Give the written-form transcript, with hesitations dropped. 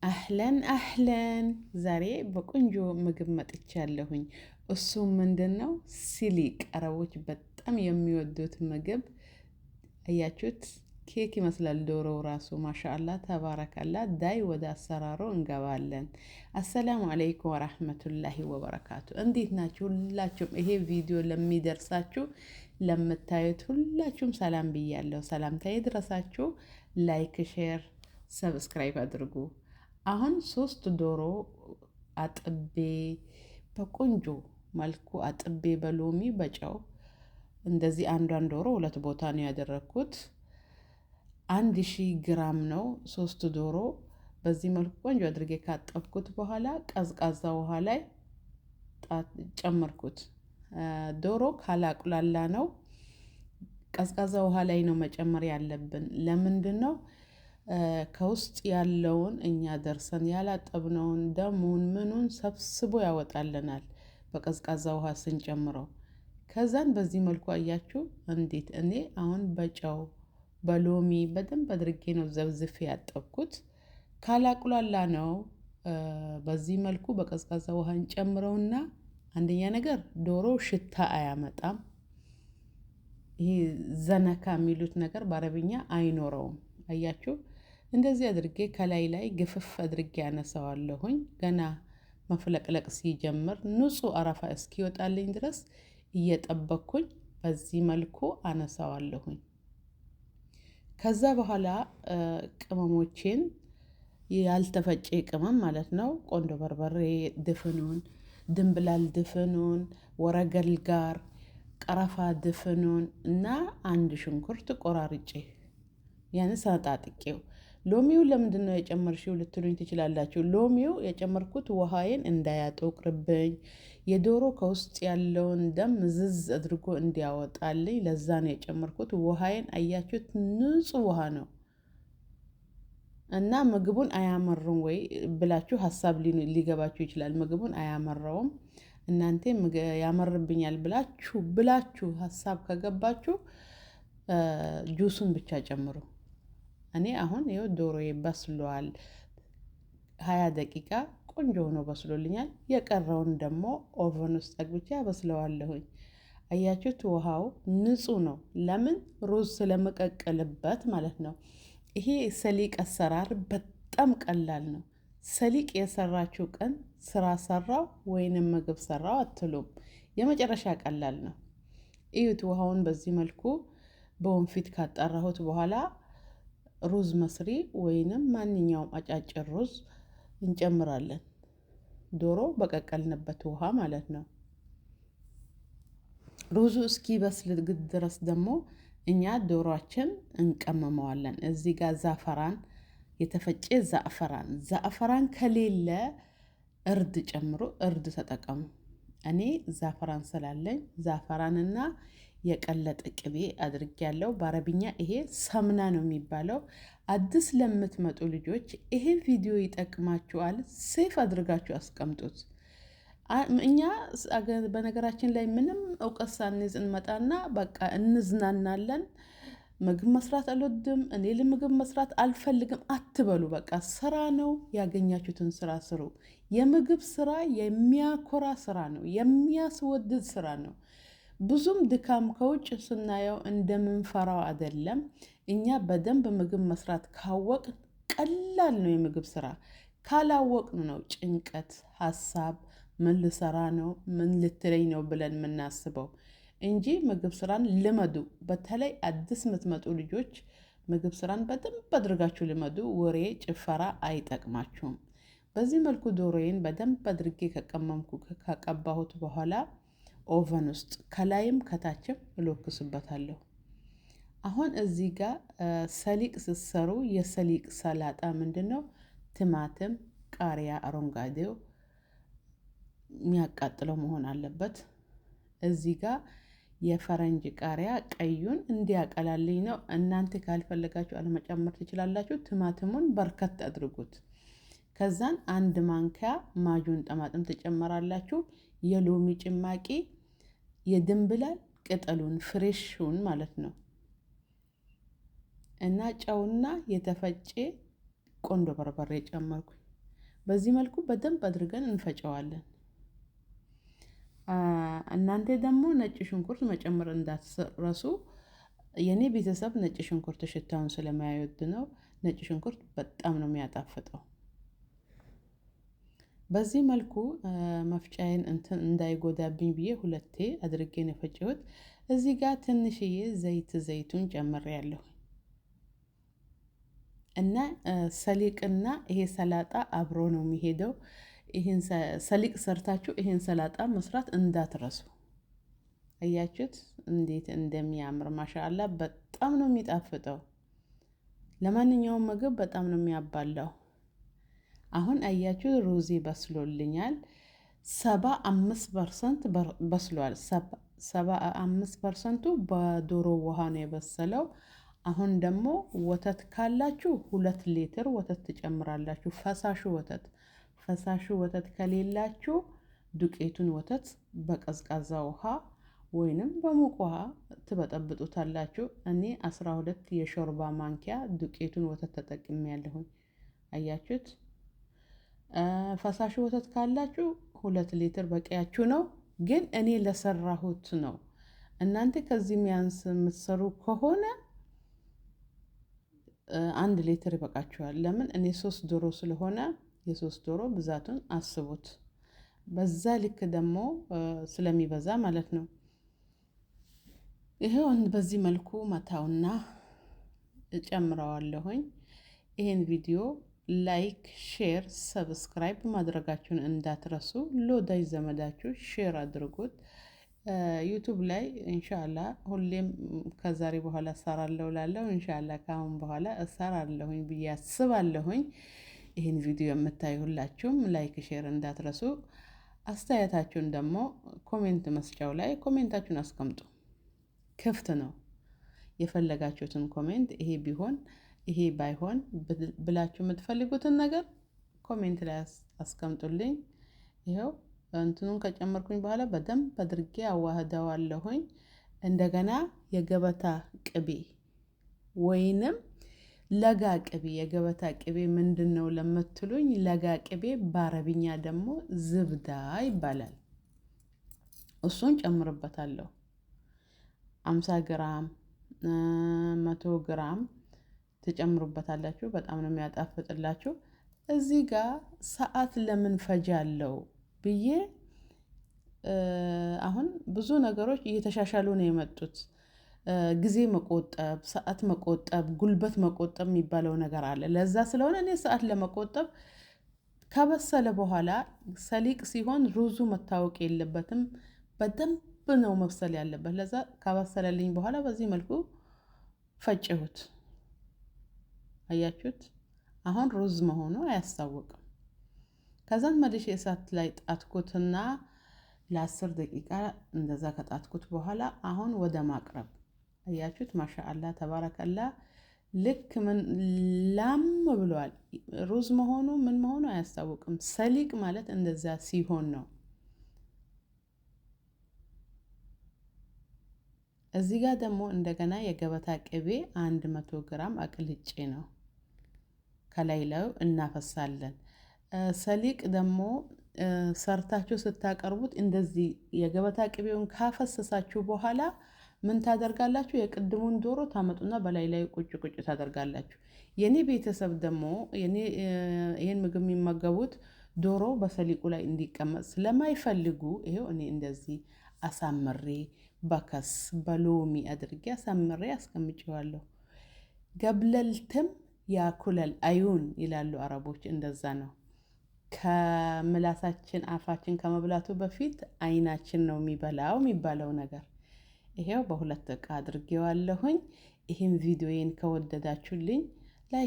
أهلا أهلا። ዛሬ በቆንጆ ምግብ መጥቻለሁኝ። እሱ ምንድን ነው? سليق፣ አረቦች በጣም የሚወዱት ምግብ። አያችሁት? ኬክ ይመስላል ዶሮው ራሱ። ما شاء الله تبارك الله። ዳይ ወደ አሰራሩ እንገባለን። السلام عليكم ورحمة الله وبركاته። እንዴት ናችሁ ሁላችሁም? ይሄ ቪዲዮ ለሚደርሳችሁ ለምታዩት ሁላችሁም ሰላም ብያለሁ። ሰላምታ ይድረሳችሁ። Like፣ share፣ subscribe አድርጉ። አሁን 3 ዶሮ አጥቤ በቆንጆ መልኩ አጥቤ በሎሚ በጨው እንደዚህ አንዷን ዶሮ ሁለት ቦታ ነው ያደረግኩት። 1000 ግራም ነው 3 ዶሮ። በዚህ መልኩ ቆንጆ አድርጌ ካጠብኩት በኋላ ቀዝቃዛ ውሃ ላይ ጨመርኩት። ዶሮ ካላቁላላ ነው ቀዝቃዛ ውሃ ላይ ነው መጨመር ያለብን። ለምንድን ነው? ከውስጥ ያለውን እኛ ደርሰን ያላጠብነውን ደሙን ምኑን ሰብስቦ ያወጣልናል በቀዝቃዛ ውሃ ስንጨምረው። ከዛን በዚህ መልኩ አያችሁ እንዴት እኔ አሁን በጨው በሎሚ በደንብ አድርጌ ነው ዘብዝፌ ያጠብኩት። ካላቁላላ ነው በዚህ መልኩ በቀዝቃዛ ውሃ እንጨምረውና አንደኛ ነገር ዶሮ ሽታ አያመጣም። ይሄ ዘነካ የሚሉት ነገር በአረብኛ አይኖረውም። አያችሁ እንደዚህ አድርጌ ከላይ ላይ ግፍፍ አድርጌ ያነሳዋለሁኝ። ገና መፍለቅለቅ ሲጀምር ንጹህ አረፋ እስኪወጣልኝ ድረስ እየጠበኩኝ በዚህ መልኩ አነሳዋለሁኝ። ከዛ በኋላ ቅመሞቼን ያልተፈጨ ቅመም ማለት ነው። ቆንዶ በርበሬ ድፍኑን፣ ድንብላል ድፍኑን፣ ወረገል ጋር ቀረፋ ድፍኑን እና አንድ ሽንኩርት ቆራርጬ ያን ሰነጣጥቄው። ሎሚው ለምንድን ነው የጨመርሽው ልትሉኝ ትችላላችሁ። ሎሚው የጨመርኩት ውሃዬን እንዳያጠቁርብኝ የዶሮ ከውስጥ ያለውን ደም ዝዝ አድርጎ እንዲያወጣልኝ ለዛ ነው የጨመርኩት። ውሃዬን አያችሁት፣ ንጹህ ውሃ ነው እና ምግቡን አያመሩም ወይ ብላችሁ ሀሳብ ሊገባችሁ ይችላል። ምግቡን አያመረውም። እናንተ ያመርብኛል ብላችሁ ሀሳብ ከገባችሁ ጁሱን ብቻ ጨምሩ። እኔ አሁን ይኸው ዶሮዬ በስሏል። 20 ደቂቃ ቆንጆ ሆኖ በስሎልኛል። የቀረውን ደግሞ oven ውስጥ አግብቼ አበስለዋለሁኝ። አያችሁት፣ ውሃው ንጹህ ነው። ለምን? ሩዝ ስለመቀቀልበት ማለት ነው። ይሄ سليق አሰራር በጣም ቀላል ነው። سليق የሰራችሁ ቀን ስራ ሰራው ወይንም ምግብ ሰራው አትሉም። የመጨረሻ ቀላል ነው። እዩት፣ ውሃውን በዚህ መልኩ በወንፊት ካጣራሁት በኋላ رز مصري ወይንም ማንኛውም አጫጭር ሩዝ እንጨምራለን። ዶሮ በቀቀልንበት ውሃ ማለት ነው። ሩዙ እስኪበስል ድረስ ደግሞ እኛ ዶሯችን እንቀመመዋለን። እዚህ ጋር زعفران የተፈጨ زعفران፣ زعفران ከሌለ እርድ ጨምሮ እርድ ተጠቀሙ። እኔ زعفران ስላለኝ زعفران ና የቀለጠ ቅቤ አድርጌያለሁ። በአረብኛ ይሄ سمنة ነው የሚባለው። አዲስ ለምትመጡ ልጆች ይሄ ቪዲዮ ይጠቅማችኋል። Save አድርጋችሁ አስቀምጡት። እኛ በነገራችን ላይ ምንም እውቀት ሳንይዝ እንመጣና በቃ እንዝናናለን። ምግብ መስራት አልወድም፣ እኔ ለምግብ መስራት አልፈልግም አትበሉ። በቃ ስራ ነው፣ ያገኛችሁትን ስራ ስሩ። የምግብ ስራ የሚያኮራ ስራ ነው፣ የሚያስወድድ ስራ ነው። ብዙም ድካም ከውጭ ስናየው እንደምንፈራው አይደለም። እኛ በደንብ ምግብ መስራት ካወቅን ቀላል ነው የምግብ ስራ። ካላወቅን ነው ጭንቀት፣ ሀሳብ፣ ምን ልሰራ ነው፣ ምን ልትለኝ ነው ብለን የምናስበው እንጂ ምግብ ስራን ልመዱ። በተለይ አዲስ የምትመጡ ልጆች ምግብ ስራን በደንብ አድርጋችሁ ልመዱ። ወሬ ጭፈራ አይጠቅማችሁም። በዚህ መልኩ ዶሮዬን በደንብ አድርጌ ከቀመምኩ ከቀባሁት በኋላ oven ውስጥ ከላይም ከታችም እለኩስበታለሁ። አሁን እዚህ ጋር سليق ስትሰሩ የ سليق ሰላጣ ምንድን ነው? ቲማቲም፣ ቃሪያ፣ አረንጓዴው የሚያቃጥለው መሆን አለበት። እዚህ ጋር የፈረንጅ ቃሪያ ቀዩን እንዲያቀላልኝ ነው። እናንተ ካልፈለጋችሁ አለመጨመር ትችላላችሁ። ቲማቲሙን በርከት አድርጉት። ከዛን አንድ ማንኪያ معجون طماطم ትጨምራላችሁ። የሎሚ ጭማቂ፣ የድንብላል ቅጠሉን fresh ኡን ማለት ነው እና ጨውና የተፈጨ ቆንዶ በርበሬ ጨመርኩኝ። በዚህ መልኩ በደንብ አድርገን እንፈጨዋለን። እናንተ ደግሞ ነጭ ሽንኩርት መጨመር እንዳትረሱ። የኔ ቤተሰብ ነጭ ሽንኩርት ሽታውን ስለማይወድ ነው። ነጭ ሽንኩርት በጣም ነው የሚያጣፍጠው። በዚህ መልኩ መፍጫዬን እንትን እንዳይጎዳብኝ ብዬ ሁለቴ አድርጌ ነው የፈጨሁት። እዚህ ጋር ትንሽዬ ዘይት ዘይቱን ጨምሬያለሁ እና ሰሊቅና ይሄ ሰላጣ አብሮ ነው የሚሄደው። ይሄን ሰሊቅ ሰርታችሁ ይሄን ሰላጣ መስራት እንዳትረሱ። አያችሁት እንዴት እንደሚያምር ማሻአላ፣ በጣም ነው የሚጣፍጠው። ለማንኛውም ምግብ በጣም ነው የሚያባላው። አሁን አያችሁ ሩዜ በስሎልኛል። 75% በስሏል። 75%ቱ በዶሮ ውሃ ነው የበሰለው። አሁን ደግሞ ወተት ካላችሁ 2 ሊትር ወተት ትጨምራላችሁ። ፈሳሹ ወተት። ፈሳሹ ወተት ከሌላችሁ ዱቄቱን ወተት በቀዝቃዛ ውሃ ወይንም በሙቅ ውሃ ትበጠብጡታላችሁ። እኔ 12 የሾርባ ማንኪያ ዱቄቱን ወተት ተጠቅሜያለሁኝ። አያችሁት? ፈሳሹ ወተት ካላችሁ 2 ሊትር በቂያችሁ ነው። ግን እኔ ለሰራሁት ነው። እናንተ ከዚህ የሚያንስ የምትሰሩ ከሆነ 1 ሊትር ይበቃችኋል። ለምን እኔ ሶስት ዶሮ ስለሆነ የሶስት ዶሮ ብዛቱን አስቡት። በዛ ልክ ደግሞ ስለሚበዛ ማለት ነው። ይሄው በዚህ መልኩ መታውና እጨምረዋለሁኝ። ይሄን ቪዲዮ like፣ share፣ subscribe ማድረጋችሁን እንዳትረሱ። ለወዳጅ ዘመዳችሁ share አድርጉት። YouTube ላይ ኢንሻአላ ሁሌም ከዛሬ በኋላ እሰራለሁ ላለው ኢንሻአላ ከአሁን በኋላ እሰራለሁኝ ብዬ አስባለሁኝ። ይህን ቪዲዮ የምታዩ ሁላችሁም like፣ share እንዳትረሱ። አስተያየታችሁን ደግሞ comment መስጫው ላይ comment ኣችሁን አስቀምጡ። ክፍት ነው። የፈለጋችሁትን comment ይሄ ቢሆን ይሄ ባይሆን ብላችሁ የምትፈልጉትን ነገር comment ላይ አስቀምጡልኝ። ይኸው እንትኑን ከጨመርኩኝ በኋላ በደንብ አድርጌ አዋህደዋለሁኝ። እንደገና የገበታ ቅቤ ወይንም ለጋ ቅቤ። የገበታ ቅቤ ምንድን ነው ለምትሉኝ፣ ለጋ ቅቤ በአረብኛ ደግሞ ዝብዳ ይባላል። እሱን ጨምርበታለሁ። 50 ግራም፣ 100 ግራም ትጨምሩበታላችሁ። በጣም ነው የሚያጣፍጥላችሁ። እዚህ ጋር ሰዓት ለምን ፈጃለው ብዬ አሁን ብዙ ነገሮች እየተሻሻሉ ነው የመጡት። ጊዜ መቆጠብ፣ ሰዓት መቆጠብ፣ ጉልበት መቆጠብ የሚባለው ነገር አለ። ለዛ ስለሆነ እኔ ሰዓት ለመቆጠብ ከበሰለ በኋላ ሰሊቅ ሲሆን ሩዙ መታወቅ የለበትም። በደንብ ነው መብሰል ያለበት። ለዛ ከበሰለልኝ በኋላ በዚህ መልኩ ፈጨሁት። አያችሁት? አሁን ሩዝ መሆኑ አያስታውቅም። ከዛን መልሼ እሳት ላይ ጣድኩትና ለ10 ደቂቃ እንደዛ ከጣድኩት በኋላ አሁን ወደ ማቅረብ። አያችሁት? ማሻአላ ተባረከላ። ልክ ምን ላም ብሏል። ሩዝ መሆኑ ምን መሆኑ አያስታውቅም። ሰሊቅ ማለት እንደዛ ሲሆን ነው። እዚህ ጋር ደግሞ እንደገና የገበታ ቅቤ 100 ግራም አቅልጬ ነው ከላይ ላይ እናፈሳለን። ሰሊቅ ደግሞ ሰርታችሁ ስታቀርቡት እንደዚህ የገበታ ቅቤውን ካፈሰሳችሁ በኋላ ምን ታደርጋላችሁ? የቅድሙን ዶሮ ታመጡና በላይ ላይ ቁጭ ቁጭ ታደርጋላችሁ። የኔ ቤተሰብ ደግሞ ይህን ምግብ የሚመገቡት ዶሮ በሰሊቁ ላይ እንዲቀመጥ ስለማይፈልጉ ይሄው እኔ እንደዚህ አሳምሬ በከስ በሎሚ አድርጌ አሳምሬ አስቀምጬዋለሁ። قبل التم ياكل العيون ይላሉ አረቦች። እንደዛ ነው። ከምላሳችን አፋችን ከመብላቱ በፊት አይናችን ነው የሚበላው የሚባለው ነገር። ይሄው በሁለት እቃ አድርጌዋለሁኝ። ይህን ቪዲዮዬን ከወደዳችሁልኝ like